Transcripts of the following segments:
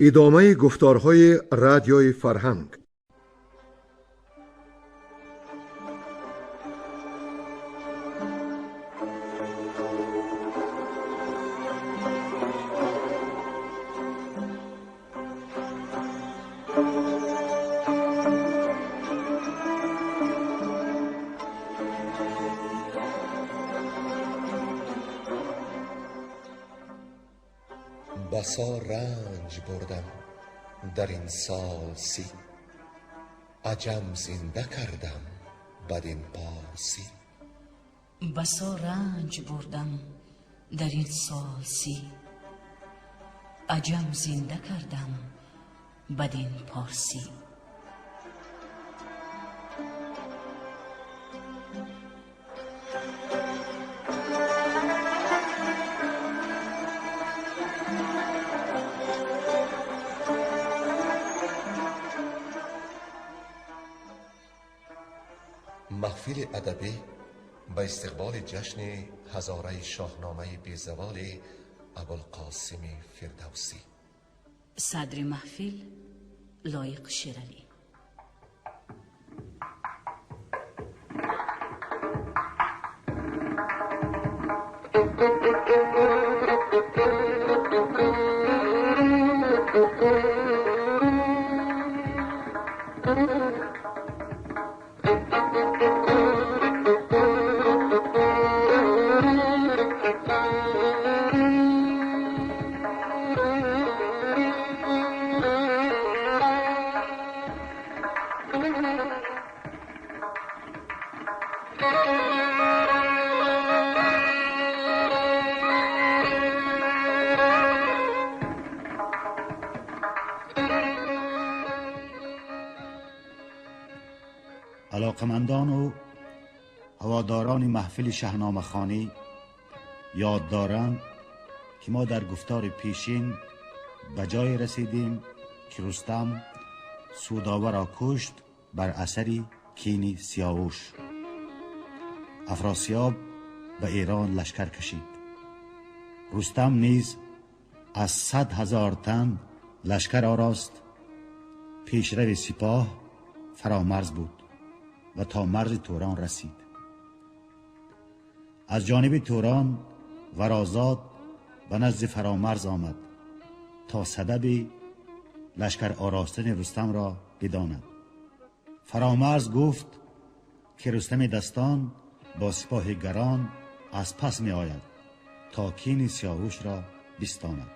Идомаи гуфторҳои радиои фарҳанг. بسا رنج بردم در این سال 30، عجم زنده کردم بدین پارسی. بسا رنج بردم در این سال 30، عجم زنده کردم بدین پارسی. Маҳфили адабӣ ба истиқболи ҷашни ҳазораи шоҳномаи безаволи Абулқосими Фирдавсӣ. Садри маҳфил Лоиқ Шералӣ. علاقمندان و هواداران маҳфили шаҳномахонӣ ёд доранд, ки мо дар гуфтори пешин ба ҷое расидем, ки Рустам Судоваро кушт бар асари кини Сиёвуш. Афросиёб ба Эрон лашкар кашид. Рустам низ аз 100 000 тан лашкар орост. Пешрави сипоҳ Фаромарз буд ва то марзи Турон расид. Аз ҷониби Турон Варозод ба назди Фаромарз омад, то сабаби лашкар оростани Рустамро бидонад. Фаромарз гуфт, ки Рустами дастон бо сипоҳи гарон аз пас меояд, то кини Сиёвушро бистонад.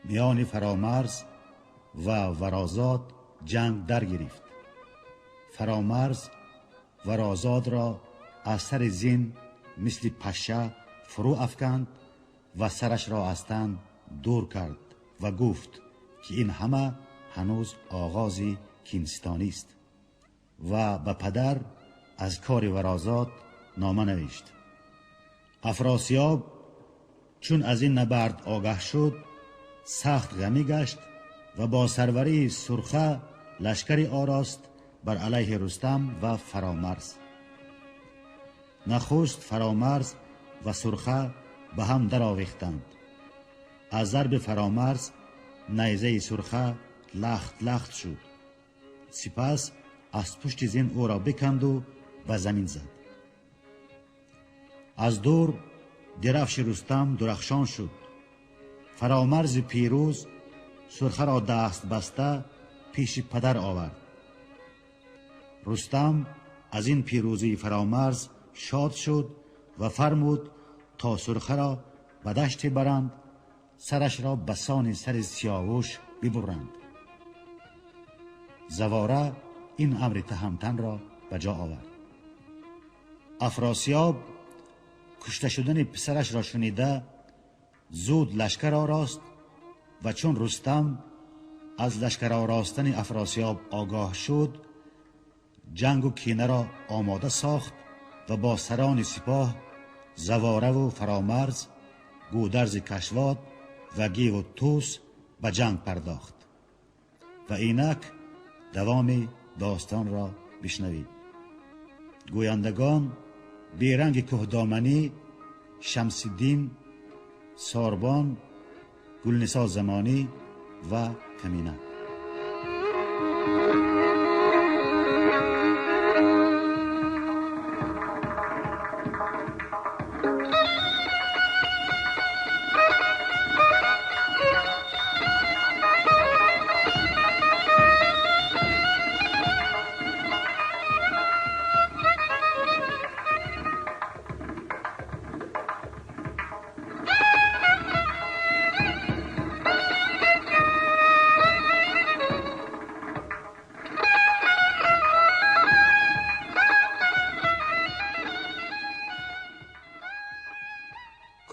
Миёни Фаромарз ва Варозод ҷанг даргирифт. Фаромарз Варозодро аз сари зин мисли паша фурӯ афканд ва сарашро аз тан дур кард ва гуфт, ки ин ҳама ҳанӯз оғози кинситонист ва ба падар аз кори Варозод нома навишт. Афросиёб чун аз ин набард огаҳ шуд, сахт ғамӣ гашт ва бо сарварии Сурха лашкари орост бар алайҳи Рустам ва Фаромарз. Нахуст Фаромарз ва Сурха ба ҳам даровехтанд. Аз зарби Фаромарз найзаи Сурха лахт лахт шуд. Сипас аз пушти зин ӯро биканду ба замин зад. Аз дур дирафши Рустам дурахшон шуд. Фаромарзи пирӯз Сурхаро даст баста пеши падар овард. Рустам аз ин пирӯзии Фаромарз шод шуд ва фармуд, то Сурхаро ба даште баранд, сарашро ба сони сари Сиёвуш бибуранд. Завора ин амри Таҳамтанро ба ҷо овард. Афросиёб кушта шудани писарашро шунида, зуд лашкар орост ва чун Рустам аз лашкар оростани Афросиёб огоҳ шуд, ҷангу кинаро омода сохт ва бо сарони сипоҳ Завораву Фаромарз, Гӯдарзи Кашвод ва Гиву Тӯс ба ҷанг пардохт. Ва инак давоми достонро бишнавид. Гӯяндагон: Беранги Кӯҳдоманӣ, Шамсиддин Сорбон, Гулнисо Замонӣ. Ва Камина.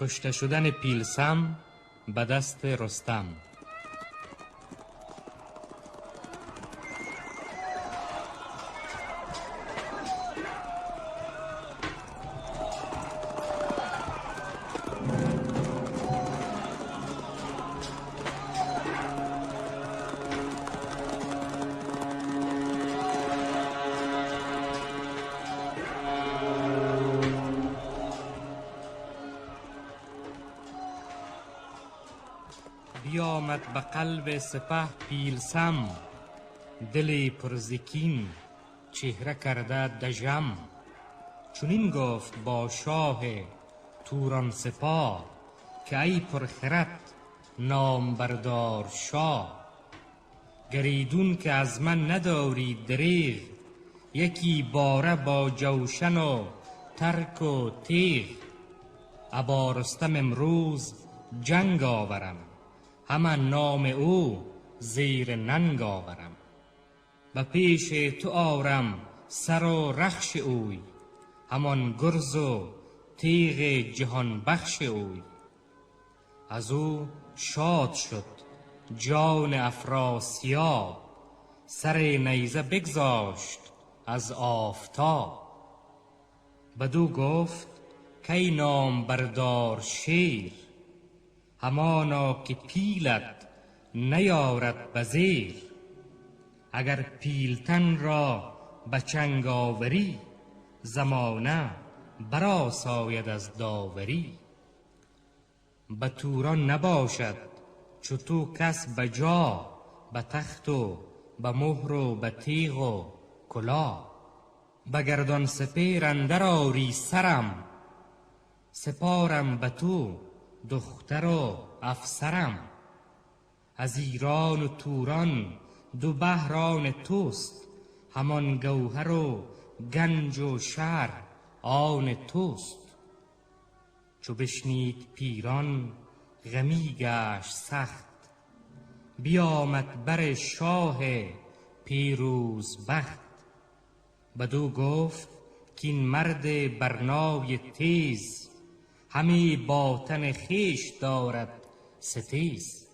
کشته شدن پیلسم به دست رستم. بیامد به قلب سپه پیلسم، دل پر ز کین چهره کرده دژم. چنین گفت با شاه توران سپاه، که ای پرخرد نام بردار شاه. گریدون که از من نداری دریغ، یکی باره با جوشن و ترک و تیغ. ابا رستم امروز جنگ آورم، همه نام او زیر ننگ آورم. به پیش تو آرم سر و رخش اوی، همان گرز و تیغ جهان بخش اوی. از او شاد شد جان افراسیاب، سر نیزه بگذاشت از آفتاب. بدو گفت کی نام بردار شیر، همانا که پیلت نیارد بزیر. اگر پیلتن را به چنگ آوری، زمانه برآساید از داوری. به توران نباشد چو تو کس به جا، به تخت و به مهر و به تیغ و کلاه. به گردان سپهر اندر آری سرم، سپارم به تو دختر و افسرم. از ایران و توران دو بحر آن توست، همان گوهر و گنج و شهر آن توست. چو بشنید پیران غمی گشت سخت، بیامد بر شاه پیروز بخت. بدو گفت کاین مرد برنای تیز، همی با تن خویش دارد ستیز.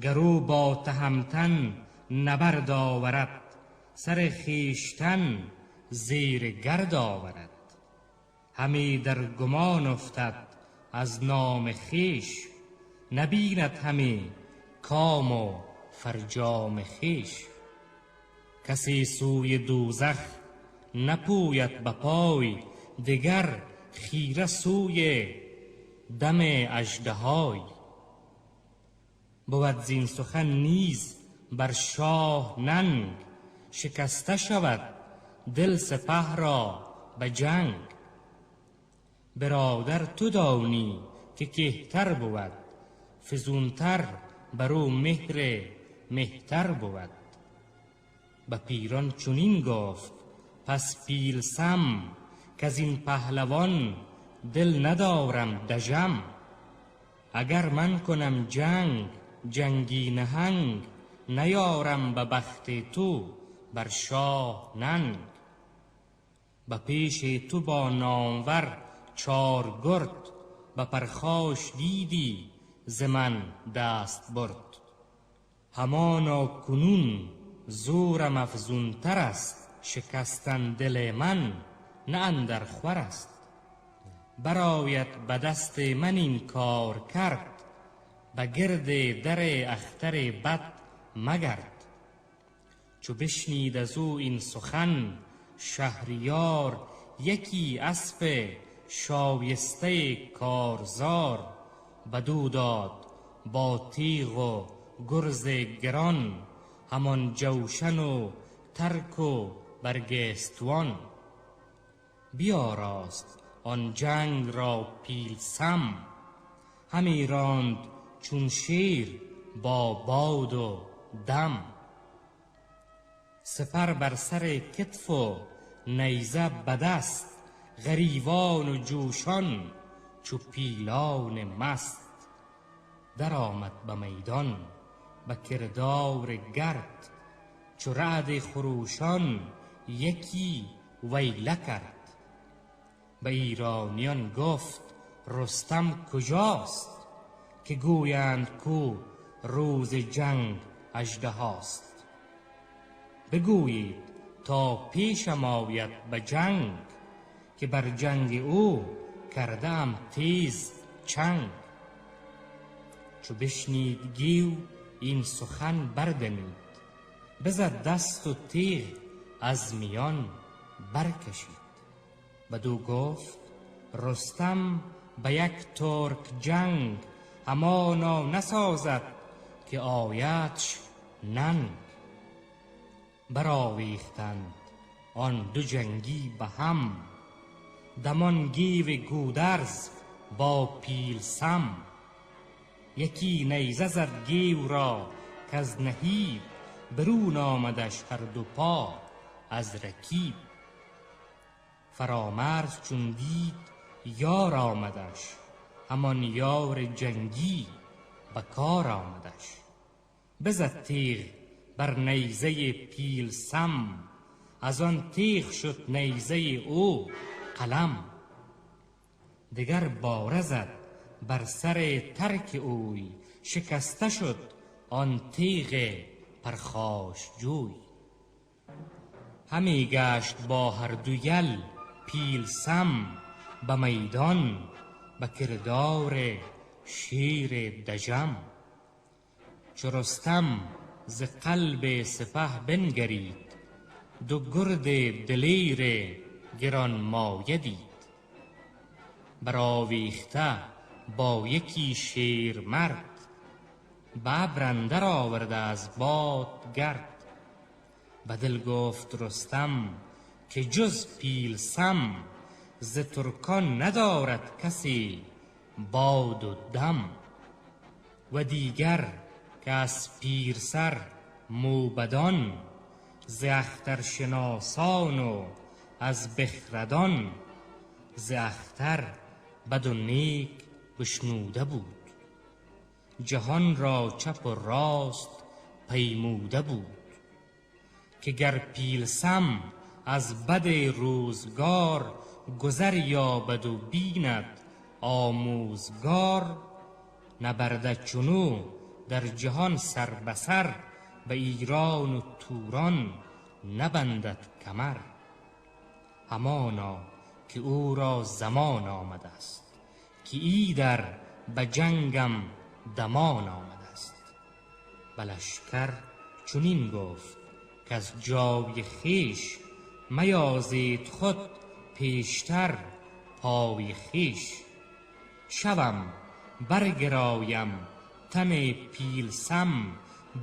گر او با تهمتن نبرد آورد، سر خویشتن زیر گرد آورد. همی در گمان افتد از نام خویش، نبیند همی کام و فرجام خویش. کسی سوی دوزخ نپوید به پای، دگر خیره سوی دم اژدهای. بود زین سخن نیز بر شاه ننگ، شکسته شود دل سپه را به جنگ. برادر تو دانی که کهتر بود، فزونتر بر او مهر مهتر بود. به پیران چنین گفت پس پیلسم، کز این پهلوان دل ندارم دژم. اگر من کنم جنگ جنگی نهنگ، نیارم به بخت تو بر شاه ننگ. به پیش تو با نامور چار گرد، به پرخاش دیدی ز من دست برد. همانا کنون زورم افزونتر است، شکستن دل من نه اندر خور است. برآید به دست من این کار کرد، به گرد در اختر بد مگرد. چو بشنید از او این سخن شهریار، یکی اسپ شایسته کارزار. بدو داد با تیغ و گرز گران، همان جوشن و ترک و برگستوان. بیاراست آن جنگ را پیلسم، همی راند چون شیر با باد و دم. سپر بر سر کتف و نیزه به دست، غریوان و جوشان چو پیلان مست. درآمد به میدان به کردار گرد، چو رعد خروشان یکی ویله کرد. به ایرانیان گفت رستم کجاست، که گویند کو روز جنگ اژدهاست. بگویید تا پیشم آید به جنگ، که بر جنگ او کرده ام تیز چنگ. چو بشنید گیو این سخن بردمید، بزد دست و تیغ از میان برکشید. بدو گفت رستم به یک ترک جنگ، همانا نسازد که آیدش ننگ. برآویختند آن دو جنگی به هم، دمان گیو گودرز با پیلسم. یکی نیزه زد گیو را کز نهیب، برون آمدش هر دو پا از رکیب. فرامرز چون دید یار آمدش، همان یار جنگی به کار آمدش. بزد تیغ بر نیزه پیلسم، از آن تیغ شد نیزه او قلم. دگر باره زد بر سر ترک اوی، شکسته شد آن تیغ پرخاش جوی. همی گشت با هر دو یل پیلسم، به میدان به کردار شیر دژم. چو رستم ز قلب سپه بنگرید، دو گرد دلیر گرانمایه دید. برآویخته با یکی شیر مرد، به ابر اندر آورده از باد گرد. به دل گفت رستم که جز پیلسم، ز ترکان ندارد کسی باد و دم. و دیگر که از پیرسر موبدان، ز اخترشناسان و از بخردان، ز اختر بد و نیک بشنوده بود، جهان را چپ و راست پیموده بود. که گر پیلسم از بد روزگار، گذر یابد و بیند آموزگار. نبرده چنو در جهان سر به سر، به ایران و توران نبندد کمر. همانا که او را زمان آمده است، که ایدر به جنگم دمان آمده است. به لشکر چنین گفت که از جای خویش، میازید خود پیشتر پای خویش. شوم برگرایم تن پیلسم،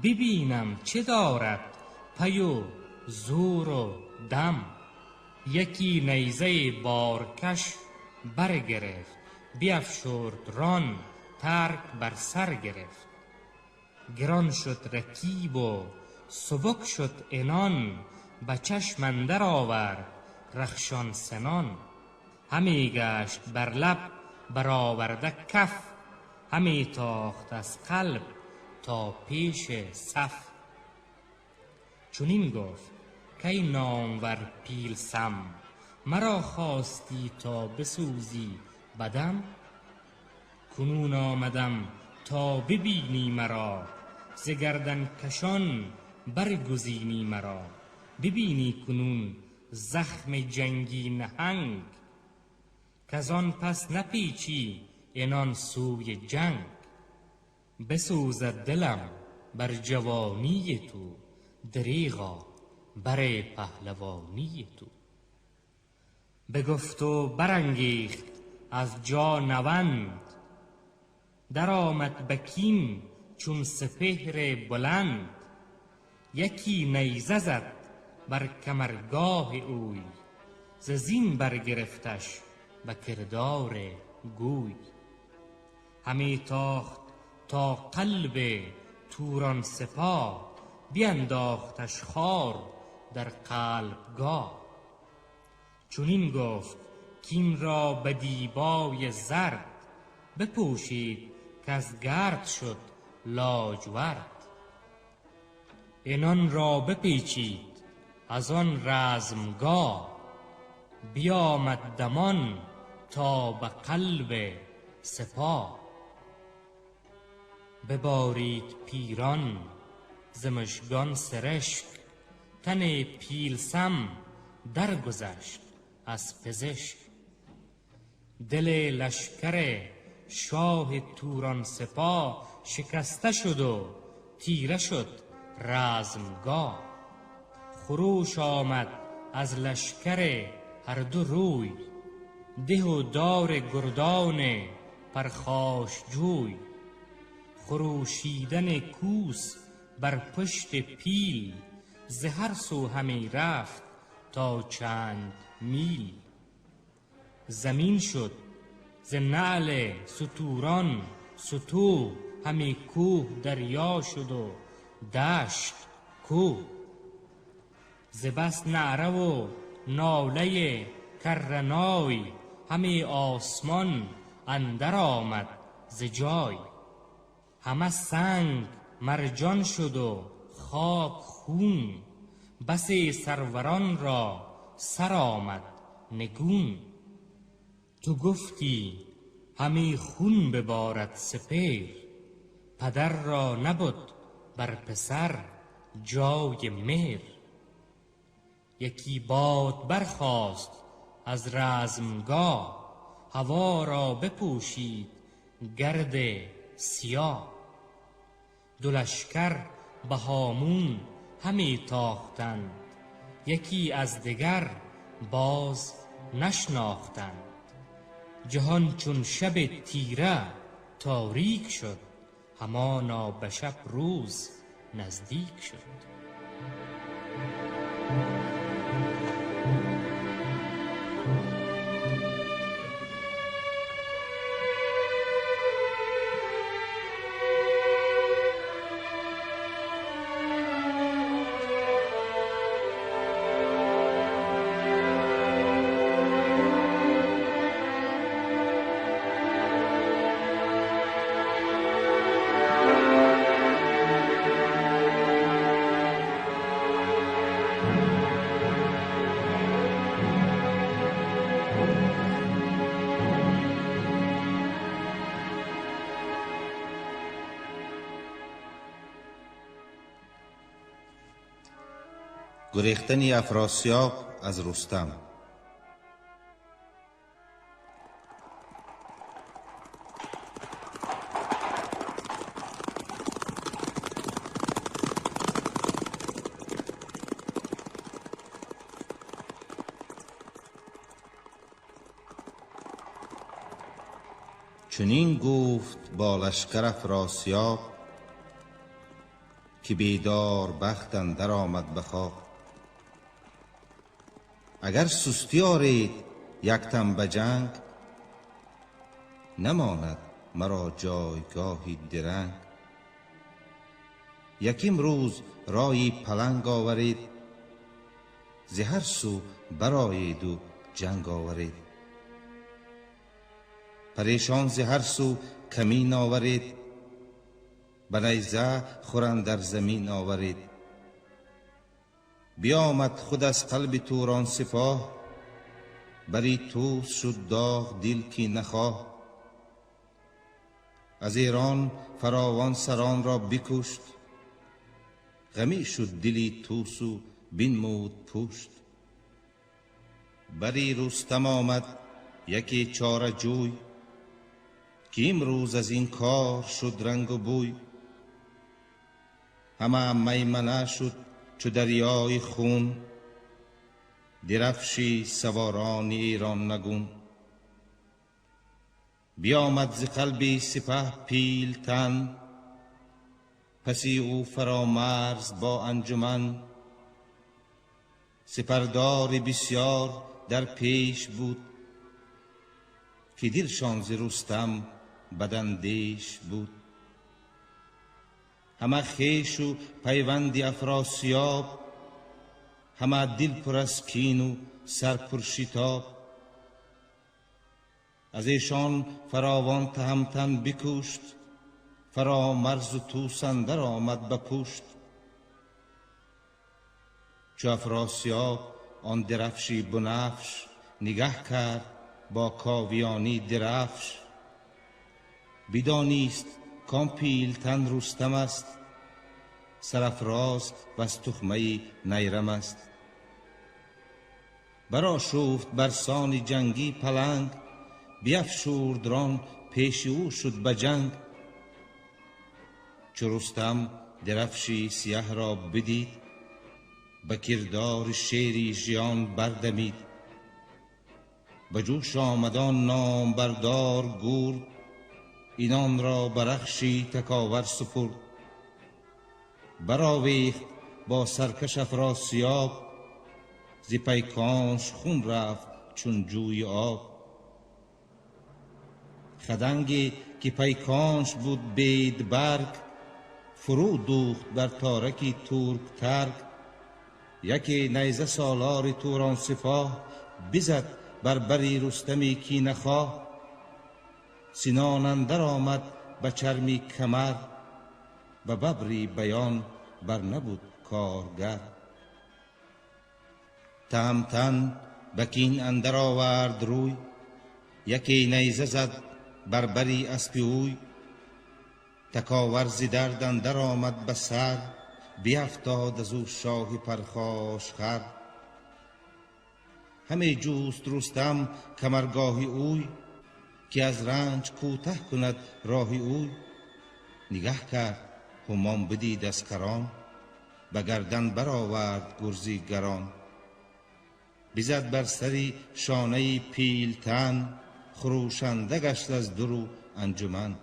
ببینم چه دارد پی و زور و دم. یکی نیزه بارکش برگرفت، بیفشرد ران ترک بر سر گرفت. گران شد رکیب و سبک شد عنان، به چشم اندر آورد رخشان سنان. همی گشت بر لب برآورده کف، همی تاخت از قلب تا پیش صف. چنین گفت کای نامور پیلسم، مرا خواستی تا بسوزی بدم. کنون آمدم تا ببینی مرا، ز گردن کشان برگزینی مرا. ببینی کنون زخم جنگی نهنگ، کزان پس نپیچی عنان سوی جنگ. بسوزد دلم بر جوانی تو، دریغا بر پهلوانی تو. بگفت و برانگیخت از جا نوند، درآمد به کین چون سپهر بلند. یکی نیزه زد بر کمرگاه اوی، ز زین برگرفتش به کردار گوی. همی تاخت تا قلب توران سپاه، بینداختش خار در قلبگاه. چنین گفت کاین را به دیبای زرد، بپوشید کز گرد شد لاجورد. عنان را بپیچید از آن رزمگاه، بیامد دمان تا به قلب سپاه. ببارید پیران ز مژگان سرشک، تن پیلسم درگذشت از پزشک. دل لشکر شاه توران سپاه، شکسته شد و تیره شد رزمگاه. خروش آمد از لشکر هر دو روی، ده و دار گردان پرخاشجوی. خروشیدن کوس بر پشت پیل، ز هر سو همی رفت تا چند میل. زمین شد ز نعل ستوران ستوه، همی کوه دریا شد و دشت کوه. ز بس نعره و ناله کرنای، همی آسمان اندر آمد ز جای. همه سنگ مرجان شد و خاک خون، بسی سروران را سر آمد نگون. تو گفتی همی خون ببارد سپهر، پدر را نبد بر پسر جای مهر. یکی باد برخاست از رزمگاه، هوا را بپوشید گرد سیاه. دو لشکر به هامون همی تاختند، یکی از دگر باز نشناختند. جهان چون شب تیره تاریک شد، همانا به شب روز نزدیک شد. گریختن افراسیاب از رستم. چنین گفت با لشکر افراسیاب، که بیدار بخت اندر آمد به خواب. اگر سستی آرید یک تن به جنگ، نماند مرا جایگاهی درنگ. یکیم روز رایی پلنگ آورید، ز هر سو برآیید و جنگ آورید. پریشان ز هر سو کمین آورید، به نیزه خور اندر زمین آورید. بیامد خود از قلب توران سپاه، بری توس شد داغ دل کی نخواه. از ایران فراوان سران را بکشت، غمی شد دلی توس و بنمود پشت. بری رستم آمد یکی چاره جوی، که امروز از این کار شد رنگ و بوی. همه میمنه شد چو دریای خون، درفشی سواران ایران نگون. بیامد ز قلب سپه پیلتن، پسی او فرامرز با انجمن، سپردار بسیار در پیش بود، که دلشان ز رستم بداندیش بود. همه خویش و پیوند افراسیاب، همه دل پر از کین و سر پر شتاب. از ایشان فراوان تهمتن بکشت، فرامرز و توس اندر آمد به پشت. چو افراسیاب آن درفشی بنفش، نگه کرد با کاویانی درفش. بدانیست کان پیلتن رستم است، سرافراز وز تخمه نیرم است. برآشفت برسان جنگی پلنگ، بیفشرد ران پیش او شد به جنگ. چو رستم درفشی سیه را بدید، به کردار شیری ژیان بردمید. به جوش آمد آن نامبردار گرد، اینان را به رخشی تکاور سپرد. برآویخت با سرکش افراسیاب، ز پیکانش خون رفت چون جوی آب. خدنگی که پیکانش بود بید برگ، فرو دوخت بر تارکی ترک ترگ. یکی نیزه سالار توران سپاه، بزد بر بری رستمی کینه خواه. سنان اندر آمد به چرمی کمر، به ببری بیان بر نبود کارگر. تهمتن به کین اندر آورد روی، یکی نیزه زد بر بری اسپ اوی. تکاور ز درد اندر آمد به سر، بیفتاد از او شاه پرخاش خر. همی جست رستم کمرگاه اوی، که از رنج کوته کند راه اوی. نگه کرد همان بدید از کران، به گردن برآورد گرزی گران. بزد بر سری شانه پیلتن، خروشنده گشت از درو انجمن.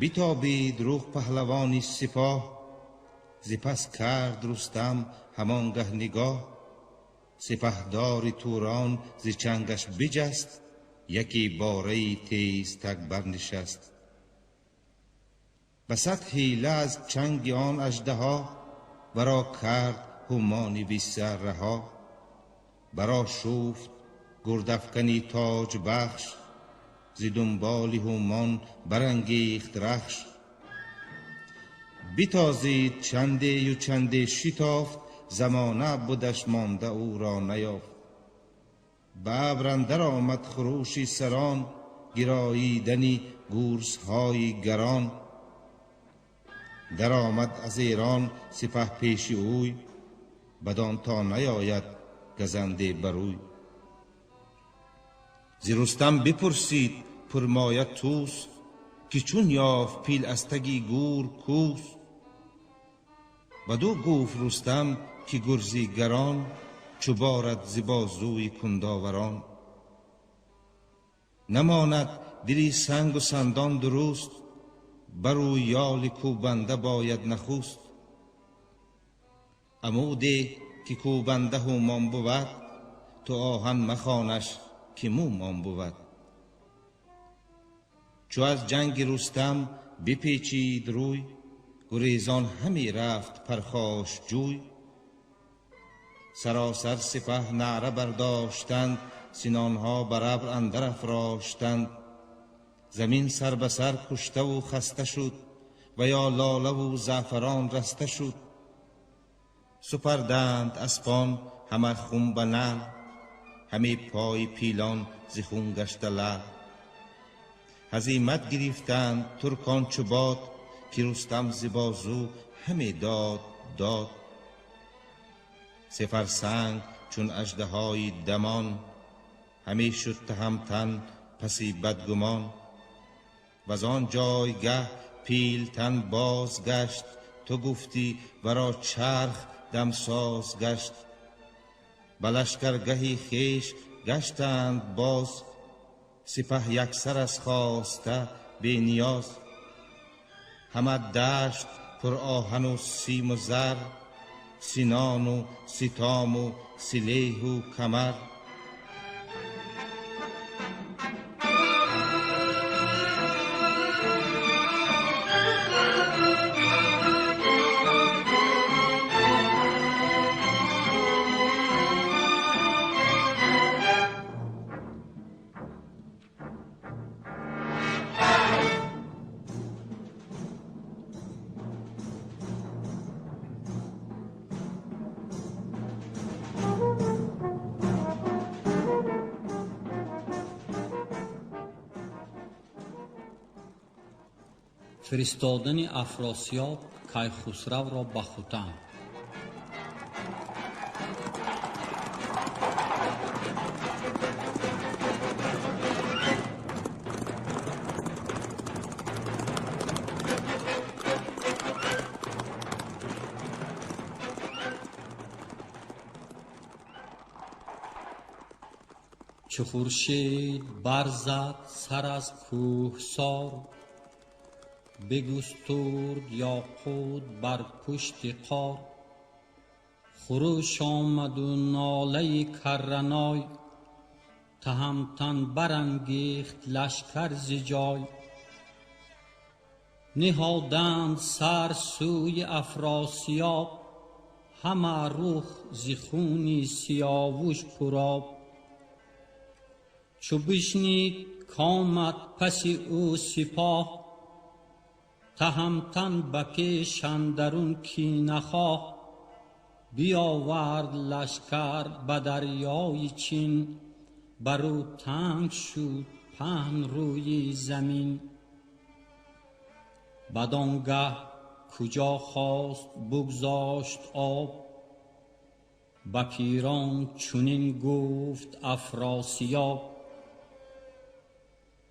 بتابید رخ پهلوانی سپاه، ز پس کرد رستم همانگه نگاه. سپهدار توران ز چنگش بجست، یکی باره تیز تگ برنشست. به صد حیله از چنگ آن اژدها، ورا کرد هومان ویسه رها. برا شفت گردافکنی تاج بخش، ز دنبال هومان برانگیخت رخش. بتازید چنده و چنده شتافت، زمانه بدش مانده او را نیافت. به ابر اندر آمد خروشی سران، گراییدنی گرزهای گران. در آمد از ایران سپه پیش اوی، بدان تا نیاید گزنده بروی. ز رستم بپرسید پرمایه توس، که چون یافت پیل از تگی گور کوس. بدو گفت رستم که گرزی گران، چو بارد ز بازوی کنداوران. نماند دلی سنگ و سندان درست، بر او یال کوبنده باید نخست. عمودی که کوبنده هومان بود، تو آهن مخوانش که موم آن بود. چو از جنگ رستم بپیچید روی، گریزان همی رفت پرخاش جوی. سراسر سپه نعره برداشتند، سنانها بر ابر اندر افراشتند. زمین سر به سر کشته و خسته شد، و یا لاله و زعفران رسته شد. سپردند اسپان همه خون به نعل، همه پای پیلان ز خون گشته لعل. هزیمت گرفتند ترکان چو باد، که رستم ز بازو همه داد داد. سه فرسنگ چون اژدهای دمان، همی شد تهمتن پسی بدگمان. وز آن جایگه پیلتن بازگشت، تو گفتی ورا چرخ دمساز گشت. به لشکرگه خویش گشتند باز، سپه یکسر از خواسته بی نیاز. Ҳама дашт пур оҳану симу зар, синону ситому силеҳу камар. Фиристодани Афросиёб Кайхусравро ба Хутан. Чу хуршед барзад сар аз кӯҳсор, бигустурд ёқут бар пушти қор. Хуруш омаду нолаи карраной, таҳамтан барангехт лашкар зи ҷой. Ниҳоданд сар сӯи Афросиёб, ҳама рух зи хуни сиёвуш пуроб. Чу бишнид комад паси ӯ сипоҳ, таҳамтан ба пеш андарун кинахоҳ. Биёвард лашкар ба дарёи Чин, бар ӯ танг шуд паҳн рӯи замин. Бадон гаҳ куҷо хост бугзошт об, ба пирон чунин гуфт Афросиёб,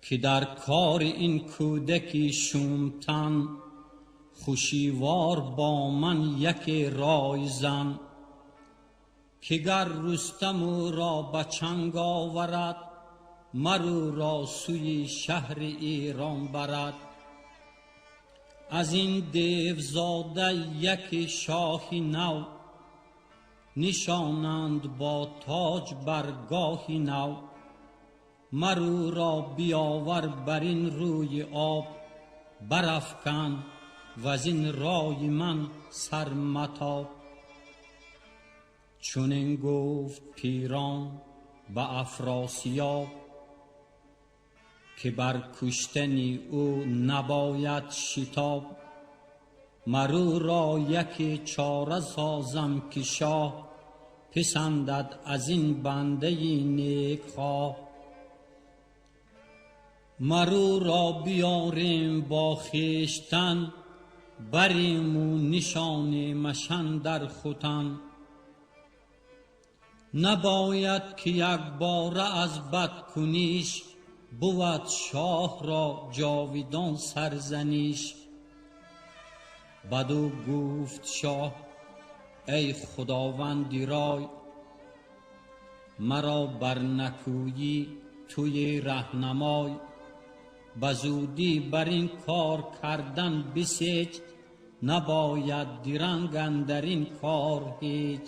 ки дар кори ин кӯдаки шумтан, хушивор бо ман яке ройзан. Ки гар Рустам ӯро ба чанг оварад, мар ӯро сӯи шаҳри Эрон барад. Аз ин девзода яке шоҳи нав, нишонанд бо тоҷ бар гоҳи нав. Мар ӯро биёвар бар ин рӯи об, барафкан ваз ин рой ман сар матоб. Чунин гуфт пирон ба Афросиёб, ки бар куштани ӯ набояд шитоб. Мар ӯро яке чора созам, ки шоҳ писандад аз ин бандаи некхоҳ. Мар ӯро биёрем бо хештан, бариму нишонимаш андар Хутан. Набояд ки якбора аз бадкуниш, бувад шоҳро ҷовидон сарзаниш. Бадӯ гуфт шоҳ: эй худованди рой, маро бар накӯйӣ туи раҳнамой. Ба зудӣ бар ин кор кардан бисеҷ, набояд диранг андар ин кор ҳеҷ.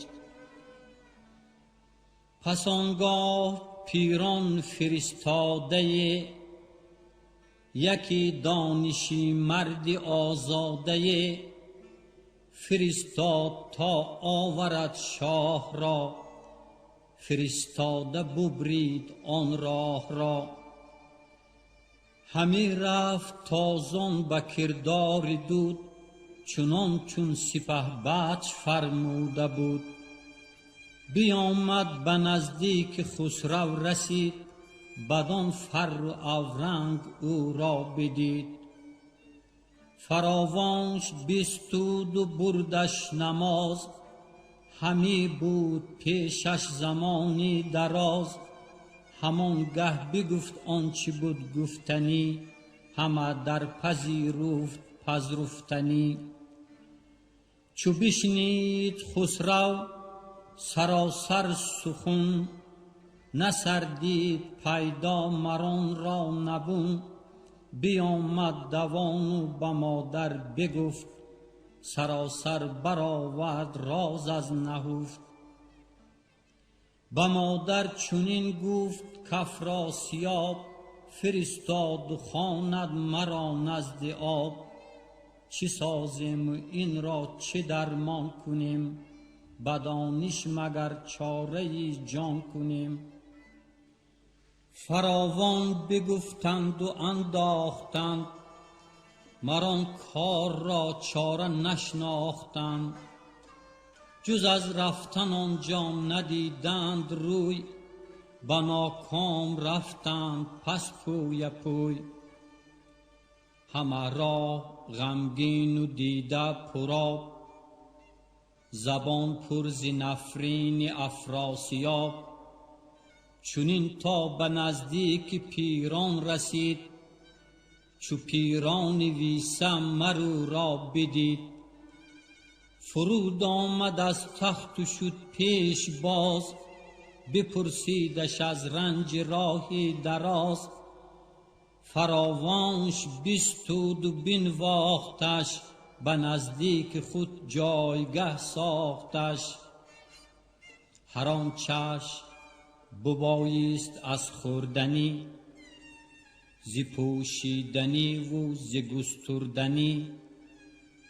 Пас он гоҳ пирон фиристодае, яке дониши марди озодае, фиристод то оварад шоҳро, фиристода бубрид он роҳро. Ҳамӣ рафт тозон ба кирдори дуд, чунон чун сипаҳбадш фармуда буд. Биёмад ба наздики Хусрав расид, бадон фарру авранг ӯро бидид. Фаровонш бистуду бурдаш намоз, ҳамӣ буд пешаш замони дароз. Ҳамон гаҳ бигуфт он чӣ буд гуфтанӣ, ҳама дар пазируфт пазруфтанӣ. Чу бишнид Хусрав саросар сухан, насардид пайдо маронро набун. بیامد دوان و به مادر بگفت، سراسر برآورد راز از نهفت. به مادر چنین گفت کافراسیاب، فرستاد و خواند مرا نزد آب. چه سازیم و این را چه درمان کنیم، بدانش مگر چاره جان کنیم. فراوان بگفتند و انداختند، مران کار را چاره نشناختند. جز از رفتن آنجا ندیدند روی، به ناکام رفتند پس پوی پوی. همه راه غمگین و دیده پرآب، زبان پر ز نفرین افراسیاب. چنین تا به نزدیک پیران رسید، چو پیران ویسه مر او را بدید. فرود آمد از تخت و شد پیش باز، بپرسیدش از رنج راه دراز. فراوانش بستود و بنواختش، به نزدیک خود جایگه ساختش. هر آنچش ببایست از خوردنی، ز پوشیدنی و ز گستردنی،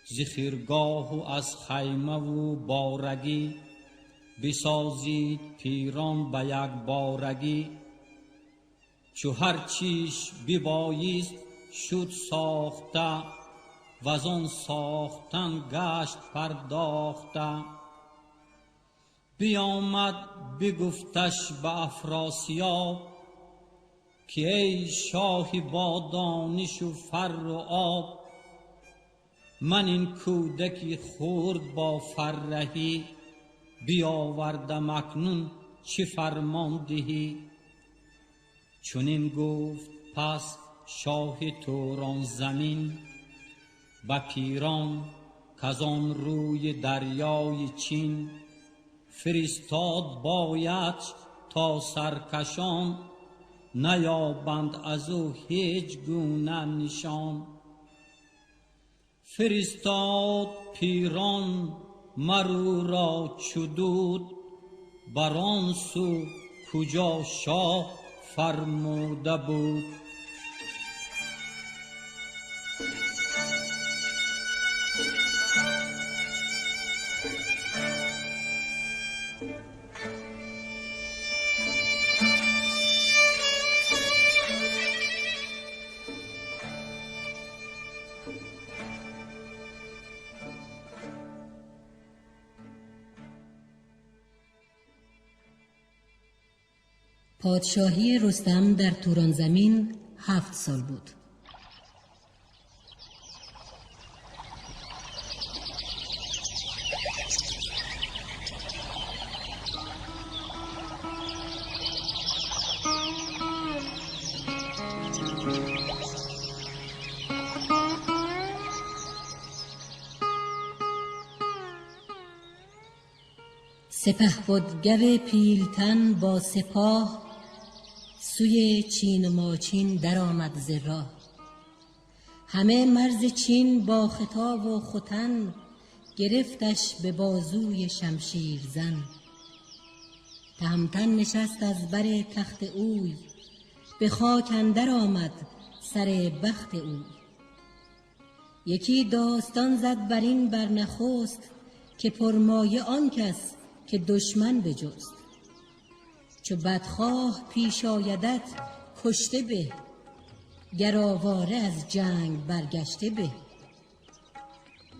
ز خرگاه و از خیمه و بارگی، بسازید پیران به یک بارگی. چو هر چیش ببایست شد ساخته، وزان ساختن گشت پرداخته. بیامد بگفتش به افراسیاب، که ای شاه با دانش و فر و آب. من این کودکی خرد با فرهی، بیاوردم اکنون چه فرمان دهی. چنین گفت پس شاه توران زمین، به پیران کزان روی دریای چین. فرستاد باید تا سرکشان، نیابند از او هیچ گونه نشان. فرستاد پیران مر او را چو دود، بر آن سو کجا شاه فرموده بود. پادشاهی رستم در توران زمین 7 سال بود. سپهبد گو پیلتن با سپاه، سوی چین و ماچین در آمد ز راه. همه مرز چین با خطا و ختن، گرفتش به بازوی شمشیر زن. تهمتن نشست از بر تخت اوی، به خاک اندر آمد سر بخت اوی. یکی داستان زد بر این بر نخست، که پرمایه آن کس که دشمن بجست. چو بدخواه پیش آیدت کشته به، گر آواره از جنگ برگشته به.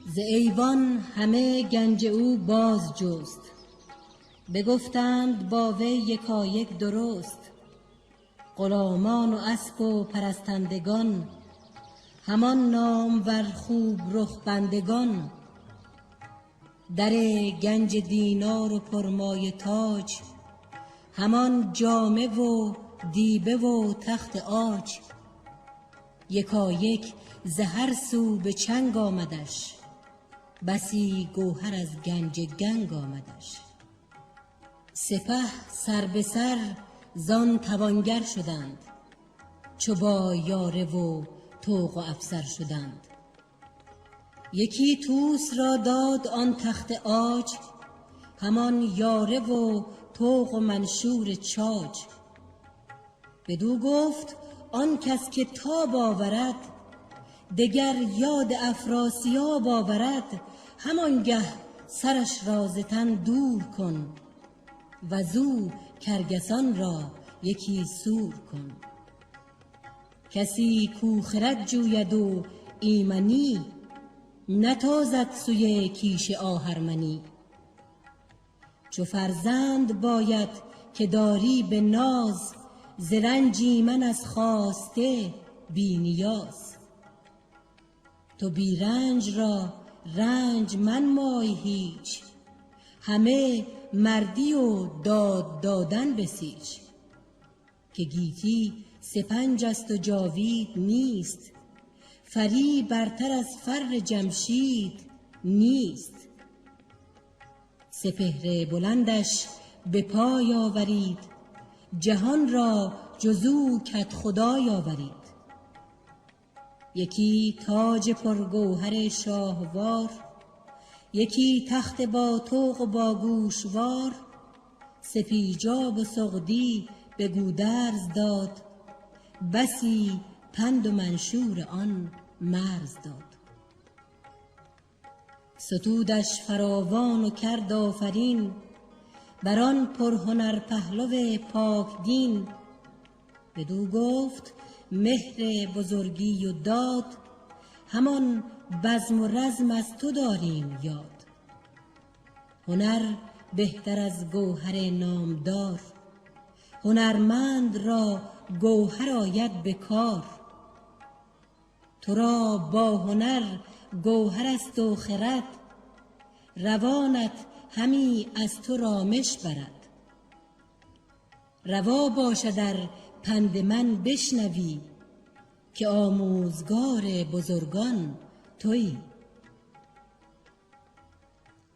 ز ایوان همه گنج او باز جست، بگفتند با وی یکایک درست. غلامان و اسب و پرستندگان، همان نامور خوب رخ بندگان. در گنج دینار و پرمایه تاج، همان جامه و دیبه و تخت عاج. یکایک ز هر سو به چنگ آمدش، بسی گوهر از گنج گنگ آمدش. سپه سر به سر زان توانگر شدند، چو با یاره و طوق و افسر شدند. یکی طوس را داد آن تخت عاج، همان یاره و طوق و منشور چاج. بدو گفت آن کس که تاب آورد، دگر یاد افراسیاب آورد، همانگه سرش را ز تن دور کن، وزو کرگسان را یکی سور کن. کسی کو خرد جوید و ایمنی، نتازد سوی کیش آهرمنی. چو فرزند باید که داری به ناز، ز رنج ایمن از خواسته بی نیاز. تو بی رنج را رنج منمای هیچ، همه مردی و داد دادن بسیچ. که گیتی سپنج است و جاوید نیست، فری برتر از فر جمشید نیست. سپهر بلندش به پای آورید، جهان را جزو کت خدای آورید. یکی تاج پرگوهر شاهوار، یکی تخت با طوق و با گوشوار. سپیجاب و سغدی به گودرز داد، بسی پند و منشور آن مرز داد. ستودش فراوان و کرد آفرین، بر آن پرهنر پهلو پاک دین. بدو گفت مهر بزرگی و داد، همان بزم و رزم از تو داریم یاد. هنر بهتر از گوهر نامدار، هنرمند را گوهر آید به کار. تو را با هنر گوهر است و خرد، روانت همی از تو رامش برد. روا باشد ار پند من بشنوی، که آموزگار بزرگان تویی.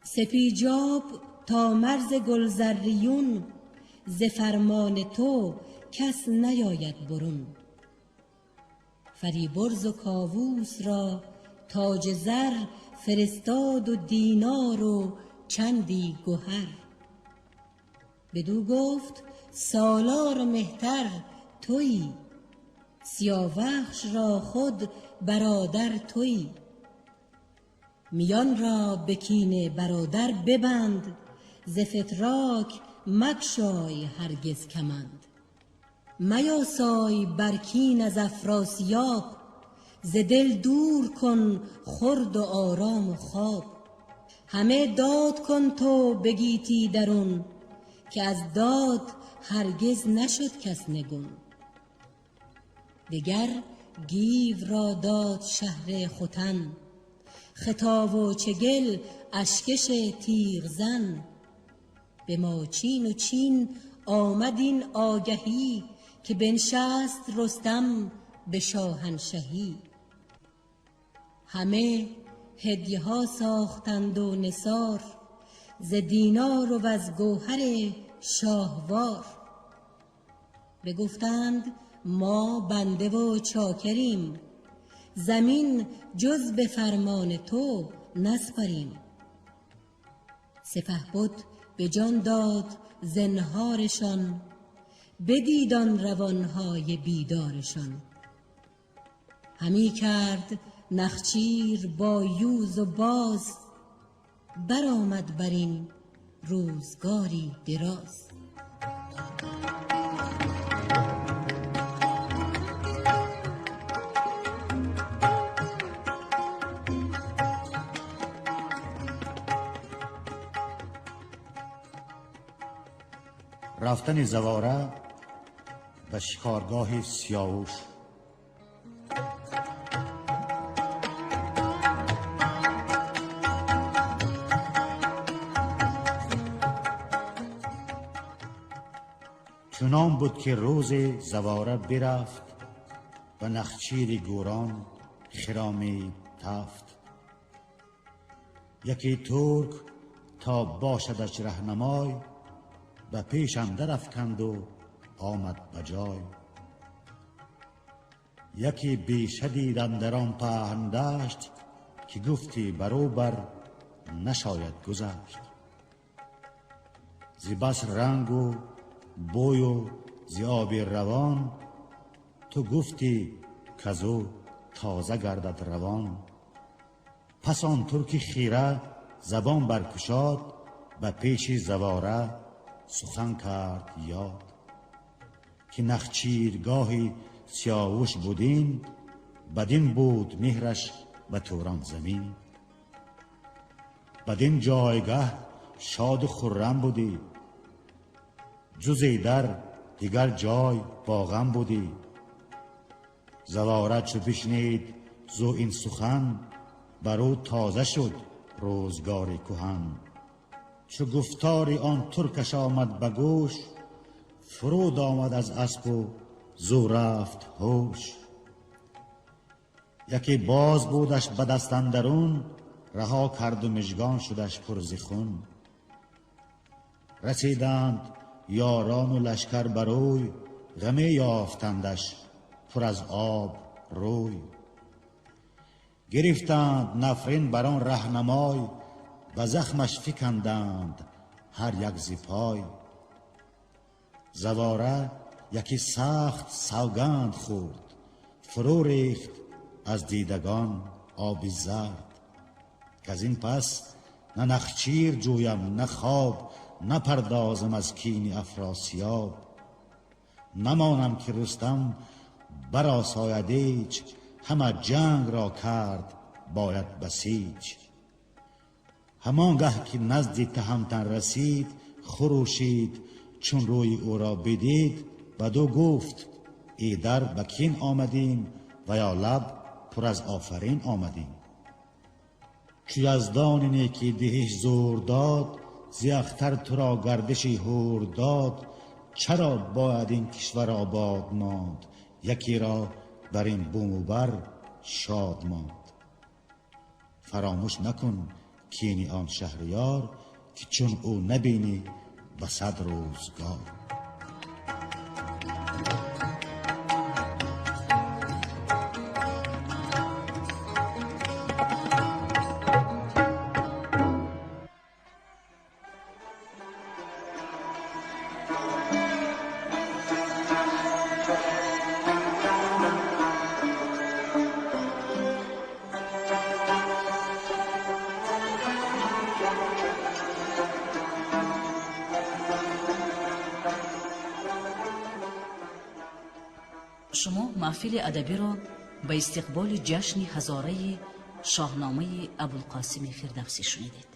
سپیجاب تا مرز گلزریون، ز فرمان تو کس نیاید برون. فریبرز و کاووس را تاج زر، فرستاد و دینار و چندی گهر. بدو گفت سالار و مهتر تویی، سیاوخش را خود برادر تویی. میان را به کین برادر ببند، ز فتراک مگشای هرگز کمند. میاسای بر کین از افراسیاب، ز دل دور کن خورد و آرام و خواب. همه داد کن تو به گیتی درون، که از داد هرگز نشد کس نگون. دگر گیو را داد شهر ختن، خطا و چگل اشکش تیغ زن. به ماچین و چین آمد این آگهی، که بنشست رستم به شاهنشهی. همه هدیه ها ساختند و نثار، ز دینار و از گوهر شاهوار. بگفتند ما بنده و چاکریم، زمین جز به فرمان تو نسپاریم. سپهبد به جان داد زنهارشان، بدید آن روانهای بیدارشان. همی کرد نخچیر با یوز و باز، برآمد بر این روزگاری دراز. رفتن زواره به شکارگاه سیاوش. چنان بود که روز زواره برفت و نخچیر گوران خرامی تفت. یکی ترک تا باشدش رهنمای، به پیش اندر افکند و آمد به جای. Яке беша дидам дар он паҳн дашт, ки гуфтӣ баробар нашояд гузашт. Зи бас рангу бӯю зи оби равон, ту гуфтӣ казу тоза гардад равон. Пас он турки хира забон баркушод, ба пеши завора сухан кард ёд, ки нахчиргоҳи Сиёвуш будин, бадин буд меҳраш ба Турон замин. Бадин ҷойгаҳ шоду хуррам будӣ, ҷузе дар дигар ҷой бо ғам будӣ. Завора чу бишнид зу ин сухан, бар ӯ тоза шуд рӯзгори куҳан. Чу гуфтори он туркаш омад ба гӯш, фуруд омад аз аспу зу рафт ҳуш. Яке боз будаш ба даст андарун, раҳо карду мижгон шудаш пур зи хун. Расиданд ёрону лашкар барӯй, ғаме ёфтандаш пур аз об рӯй. Гирифтанд нафрин бар он раҳнамой, ба захмаш фиканданд ҳар як зи пой. Завора яке сахт савганд хӯрд, фурӯ рехт аз дидагон оби зард. Каз ин пас на нахчир ҷӯям, на хоб, напардозам аз кини Афросиёб. Намонам ки Рустам баросояд ҳеч, ҳама ҷанг ро кард бояд басиҷ. Ҳамон гаҳ ки назди Таҳамтан расид, хурӯшид чун рӯи ӯро бидид, баду гуфт: идар ба кин омадем ва ё лаб пур аз офарин омадем. Чу яздони неки диҳиш зур дод, зи ахтар туро гардиши ҳур дод, чаро бояд ин кишвар обод монд, якеро бар ин буму бар шод монд. Фаромӯш накун кини он шаҳриёр, ки чун ӯ набинӣ ба сад рӯзгор. Шумо маҳфили адабиро ба истиқболи ҷашни ҳазораи Шоҳномаи Абулқосими Фирдавсӣ шунидед.